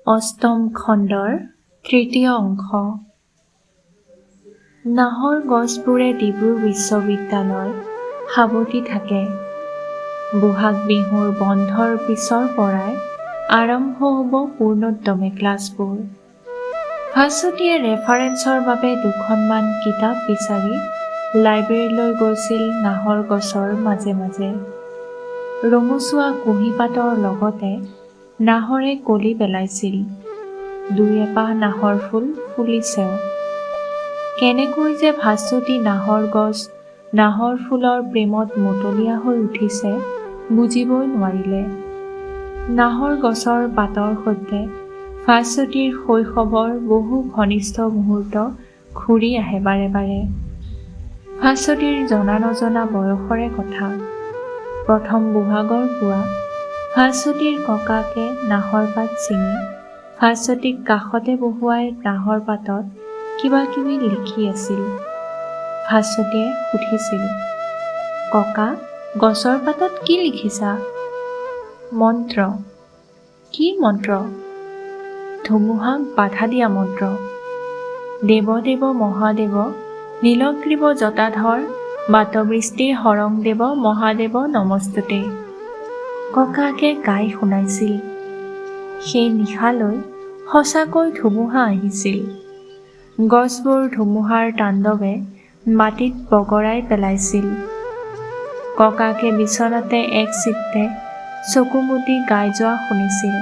অষ্টম খণ্ডৰ তৃতীয় অংশ। নাহৰ গছবোৰে ডিব্ৰু বিশ্ববিদ্যালয় সাৱটি থাকে। বহাগ বিহুৰ বন্ধৰ পিছৰ পৰাই আৰম্ভ হ'ব পূৰ্ণোদ্যমে ক্লাছবোৰ। ভাস্বতীয়ে ৰেফাৰেন্সৰ বাবে দুখনমান কিতাপ বিচাৰি লাইব্ৰেৰীলৈ গৈছিল নাহৰ গছৰ মাজে মাজে। ৰঙচুৱা কুঁহিপাতৰ লগতে নাহৰে কলি পেলাইছিল। দুই এপাহ নাহৰ ফুল ফুলিছেও। কেনেকৈ যে ভাস্বতী নাহৰ গছ, নাহৰ ফুলৰ প্ৰেমত মতলীয়া হৈ উঠিছে বুজিবই নোৱাৰিলে। নাহৰ গছৰ পাতৰ সৈতে ভাস্বতীৰ শৈশৱৰ বহু ঘনিষ্ঠ মুহূৰ্ত ঘূৰি আহে বাৰে বাৰে। ভাস্বতীৰ জনা নজনা বয়সৰে কথা। প্ৰথম বহাগৰ পুৱা ভাস্বতীৰ ককাকে নাহৰ পাত ছিঙি ভাস্বতীক কাষতে বহুৱাই নাহৰ পাতত কিবাকিবি লিখি আছিল। ভাস্বতীয়ে সুধিছিল, ককা, গছৰ পাতত কি লিখিছা? মন্ত্ৰ। কি মন্ত্ৰ? ধুমুহাক বাধা দিয়া মন্ত্ৰ। দেৱ দেৱ মহাদেৱ নীলগ্ৰীৱ জটাধৰ বাতবৃষ্টি হৰং দেৱ মহাদেৱ নমস্তুতে। ককাকে গাই শুনাইছিল। সেই নিশালৈ সঁচাকৈ ধুমুহা আহিছিল। গছবোৰ ধুমুহাৰ তাণ্ডৱে মাটিত বগৰাই পেলাইছিল। ককাকে বিচনাতে এক চিত্তে চকু মুদি গাই যোৱা শুনিছিল,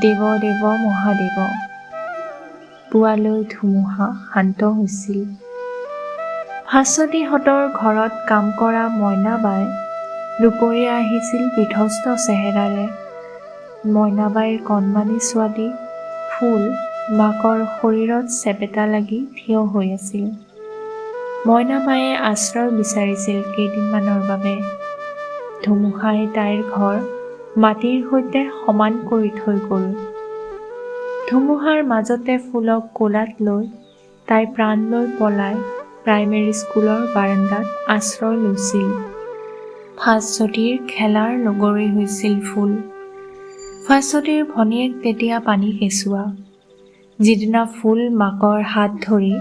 দেৱ দেৱ মহাদেৱ। পুৱালৈ ধুমুহা শান্ত হৈছিল। ভাস্বতীহঁতৰ ঘৰত কাম কৰা মইনাবাই দুপৰীয়া আহিছিল বিধ্বস্ত চেহেৰাৰে। মইনাবাইৰ কণমানি ছোৱালী ফুল মাকৰ শৰীৰত চেপেটা লাগি থিয় হৈ আছিল। মইনাবায়ে আশ্ৰয় বিচাৰিছিল কেইদিনমানৰ বাবে। ধুমুহাই তাইৰ ঘৰ মাটিৰ সৈতে সমান কৰি থৈ গ'ল। ধুমুহাৰ মাজতে ফুলক কোলাত লৈ তাই প্ৰাণ লৈ পলাই প্ৰাইমেৰী স্কুলৰ বাৰান্দাত আশ্ৰয় লৈছিল। ভাস্বতীৰ খেলাৰ লগৰী হৈছিল ফুল। ভাস্বতীৰ ভনীয়েক তেতিয়া পানী কেঁচুৱা। যিদিনা ফুল মাকৰ হাত ধৰি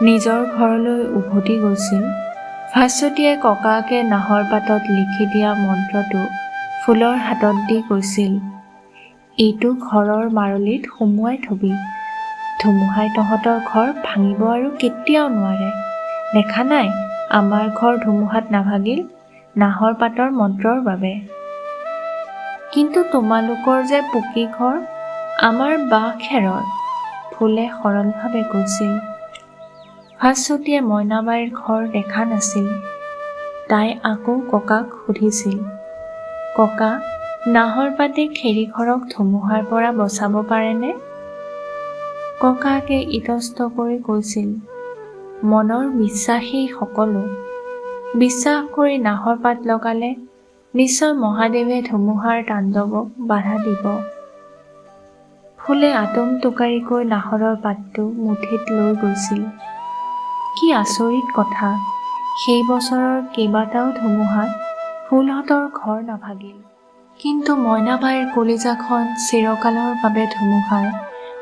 নিজৰ ঘৰলৈ উভতি গৈছিল, ভাস্বতীয়ে ককাকে নাহৰ পাতত লিখি দিয়া মন্ত্ৰটো ফুলৰ হাতত দি কৈছিল, এইটো ঘৰৰ মাৰলিত সুমুৱাই থবি। ধুমুহাই তহঁতৰ ঘৰ ভাঙিব আৰু কেতিয়াও নোৱাৰে। দেখা নাই আমাৰ ঘৰ ধুমুহাত নাভাগিল নাহৰ পাতৰ মন্ত্ৰৰ বাবে। কিন্তু তোমালোকৰ যে পকী ঘৰ, আমাৰ বাঁহ খেৰৰ, ফুলে সৰলভাৱে কৈছিল। ভাস্বতীয়ে মইনাবাইৰ ঘৰ দেখা নাছিল। তাই আকৌ ককাক সুধিছিল, ককা, নাহৰ পাতে খেৰী ঘৰক ধুমুহাৰ পৰা বচাব পাৰেনে? ককাকে ইতস্ত কৰি কৈছিল, মনৰ বিশ্বাসেই সকলো। বিশ্বাস কৰি নাহৰ পাত লগালে নিশ্চয় মহাদেৱে ধুমুহাৰ তাণ্ডৱক বাধা দিব। ফুলে আটোম টোকাৰিকৈ নাহৰৰ পাতটো মুঠিত লৈ গৈছিল। কি আচৰিত কথা, সেই বছৰৰ কেইবাটাও ধুমুহাত ফুলহঁতৰ ঘৰ নাভাগিল। কিন্তু মইনাবাইৰ কলিজাখন চিৰকালৰ বাবে ধুমুহাই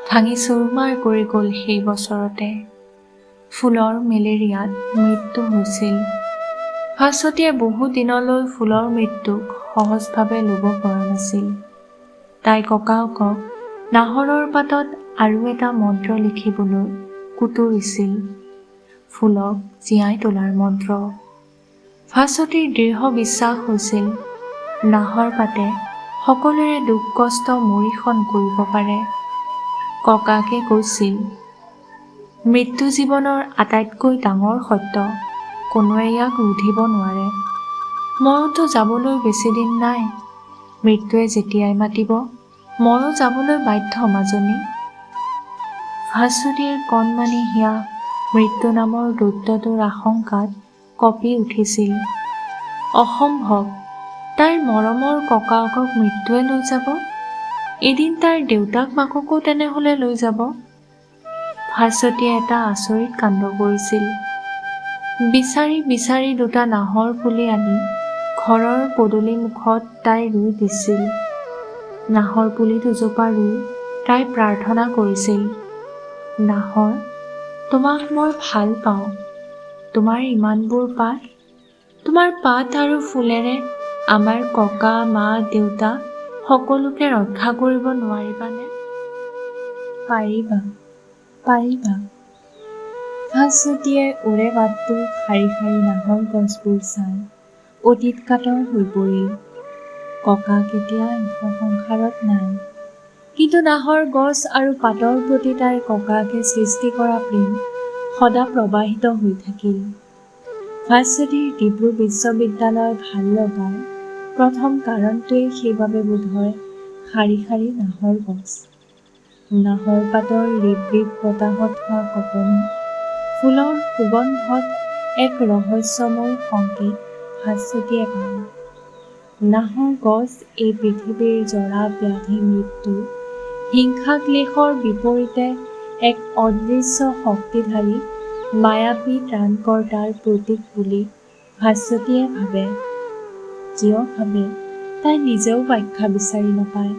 ভাঙি চুৰমাৰ কৰি গ'ল সেই বছৰতে। ফুলৰ মেলেৰিয়াত মৃত্যু হৈছিল। ভাস্বতীয়ে বহু দিনলৈ ফুলৰ মৃত্যুক সহজভাৱে ল'ব পৰা নাছিল। তাই ককায়েকক নাহৰৰ পাতত আৰু এটা মন্ত্ৰ লিখিবলৈ কুটুৰিছিল, ফুলক জীয়াই তোলাৰ মন্ত্ৰ। ভাস্বতীৰ দৃঢ় বিশ্বাস হৈছিল, নাহৰ পাতে সকলোৰে দুখ কষ্ট মৰিষণ কৰিব পাৰে। ককাকে কৈছিল, মৃত্যু জীৱনৰ আটাইতকৈ ডাঙৰ সত্য, কোনোৱে ইয়াক ৰুধিব নোৱাৰে। ময়োতো যাবলৈ বেছিদিন নাই। মৃত্যুৱে যেতিয়াই মাতিব ময়ো যাবলৈ বাধ্য মাজনী। ভাস্বতীৰ কণমানি হিয়া মৃত্যু নামৰ দৈত্যটোৰ আশংকাত কঁপি উঠিছিল। অসম্ভৱ, তাইৰ মৰমৰ ককায়েকক মৃত্যুৱে লৈ যাব? এদিন তাইৰ দেউতাক মাককো তেনেহ'লে লৈ যাব? ভাস্বতীয়ে এটা আচৰিত কাণ্ড কৰিছিল। বিচাৰি বিচাৰি দুটা নাহৰ পুলি আনি ঘৰৰ পদূলি মুখত তাই ৰুই দিছিল। নাহৰ পুলি দুজোপা ৰুই তাই প্ৰাৰ্থনা কৰিছিল, নাহৰ, তোমাক মই ভাল পাওঁ। তোমাৰ ইমানবোৰ পাত, তোমাৰ পাত আৰু ফুলেৰে আমাৰ ককা, মা, দেউতা সকলোকে ৰক্ষা কৰিব নোৱাৰিবানে? পাৰিবা, পাৰিবা। ভাস্বতীয়ে ওৰে বাটটোৰ শাৰী শাৰী নাহৰ গছবোৰ চাই অতীত কাতৰ হৈ পৰিল। ককাক এতিয়া ইহ সংসাৰত নাই, কিন্তু নাহৰ গছ আৰু পাতৰ প্ৰতি তাইৰ ককাকে সৃষ্টি কৰা প্ৰেম সদা প্ৰবাহিত হৈ থাকিল। ভাস্বতীৰ ডিব্ৰু বিশ্ববিদ্যালয় ভাল লগাৰ প্ৰথম কাৰণটোৱেই সেইবাবে বোধহয় শাৰী শাৰী নাহৰ গছ। নাহৰ পাতৰ ৰিব ৰিব বতাহত হোৱা কঁপনি, ফুলৰ সুগন্ধত এক ৰহস্যময় সংকেত ভাস্বতীয়ে পায়। নাহৰ গছ এই পৃথিৱীৰ জৰা ব্যাধি মৃত্যু হিংসা ক্লেশৰ বিপৰীতে এক অদৃশ্য শক্তিধাৰী মায়াবী ত্ৰাণকৰ্তাৰ প্ৰতীক বুলি ভাস্বতীয়ে ভাবে। কিয় ভাবে তাই নিজেও ব্যাখ্যা বিচাৰি নাপায়।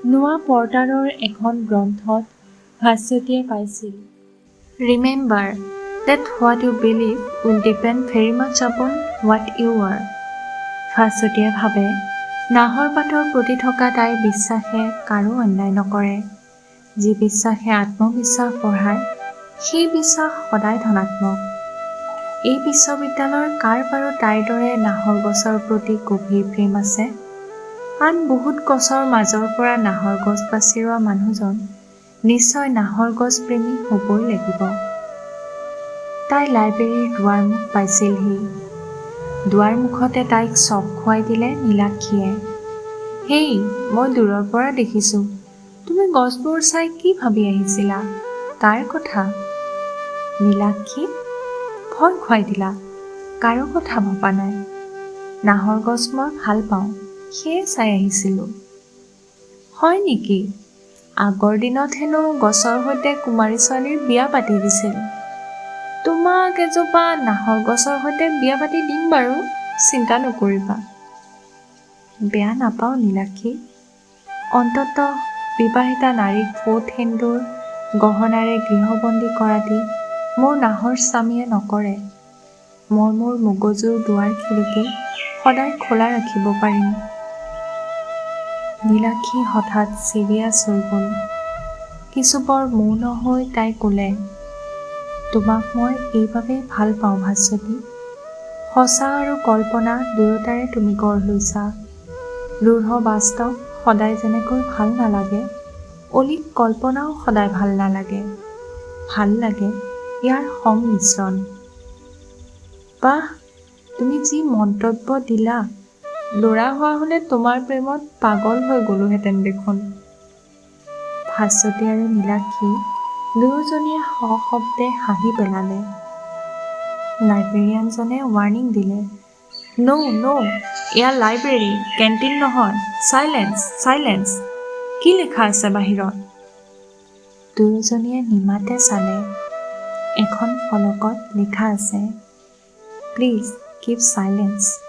নোৱা পৰ্টাৰৰ এখন গ্ৰন্থত ভাস্বতীয়ে পাইছিল, "Remember that what you believe will depend very much upon what you are." ভাস্বতীয়ে ভাবে, নাহৰ পাতৰ প্ৰতি থকা তাইৰ বিশ্বাসে কাৰো অন্যায় নকৰে। যি বিশ্বাসে আত্মবিশ্বাস বঢ়ায়, সেই বিশ্বাস সদায় ধনাত্মক। এই বিশ্ববিদ্যালয়ৰ কাৰ বাৰু তাইৰ দৰে নাহৰ গছৰ প্ৰতি গভীৰ প্ৰেম আছে? আন বহুত গছৰ মাজৰ পৰা নাহৰ গছ বাছি ৰোৱা মানুহজন নিশ্চয় নাহৰ গছ প্ৰেমী হ'বই লাগিব। তাই লাইব্ৰেৰীৰ দুৱাৰমুখ পাইছিলহি। দুৱাৰমুখতে তাইক চক খুৱাই দিলে নীলাক্ষীয়ে। "হেই, মই দূৰৰ পৰা দেখিছোঁ, তুমি গছবোৰ চাই কি ভাবি আহিছিলা? কাৰ কথা?" "নীলাক্ষী, ভয় খুৱাই দিলা। কাৰো কথা ভবা নাই। নাহৰ গছ মই ভাল পাওঁ, সেয়ে চাই আহিছিলোঁ।" "হয় নেকি? আগৰ দিনত হেনো গছৰ সৈতে কুমাৰী ছোৱালীৰ বিয়া পাতি দিছিল। তোমাক এজোপা নাহৰ গছৰ সৈতে বিয়া পাতি দিম বাৰু, চিন্তা নকৰিবা।" "বেয়া নাপাওঁ নীলাক্ষী। অন্ততঃ বিবাহিতা নাৰীক ফোঁট সেন্দুৰ গহনাৰে গৃহবন্দী কৰাদি মোৰ নাহৰ স্বামীয়ে নকৰে। মই মোৰ মগজুৰ দুৱাৰ খিৰিকী সদায় খোলা ৰাখিব পাৰিম।" নীলাক্ষী হঠাৎ চিৰিয়াছ হৈ গ'ল। কিছুপৰ মৌন হৈ তাই ক'লে, "তোমাক মই এইবাবেই ভাল পাওঁ ভাস্বতী, সঁচা আৰু কল্পনা দুয়োটাৰে তুমি গঢ় লৈছা। ৰূঢ় বাস্তৱ সদায় যেনেকৈ ভাল নালাগে, অলীক কল্পনাও সদায় ভাল নালাগে। ভাল লাগে ইয়াৰ সংমিশ্ৰণ।" "বাহ, তুমি যি মন্তব্য দিলা, ল'ৰা হোৱা হ'লে তোমাৰ প্ৰেমত পাগল হৈ গ'লোহেঁতেন দেখোন।" ভাস্বতী আৰু নীলাক্ষী দুয়োজনীয়ে সশব্দে হাঁহি পেলালে। লাইব্ৰেৰিয়ানজনে ৱাৰ্ণিং দিলে, "ন' ন', এয়া লাইব্ৰেৰী, কেণ্টিন নহয়। Silence, silence. কি লিখা আছে বাহিৰত?" দুয়োজনীয়ে নিমাতে চালে। এখন ফলকত লিখা আছে, "Please keep silence."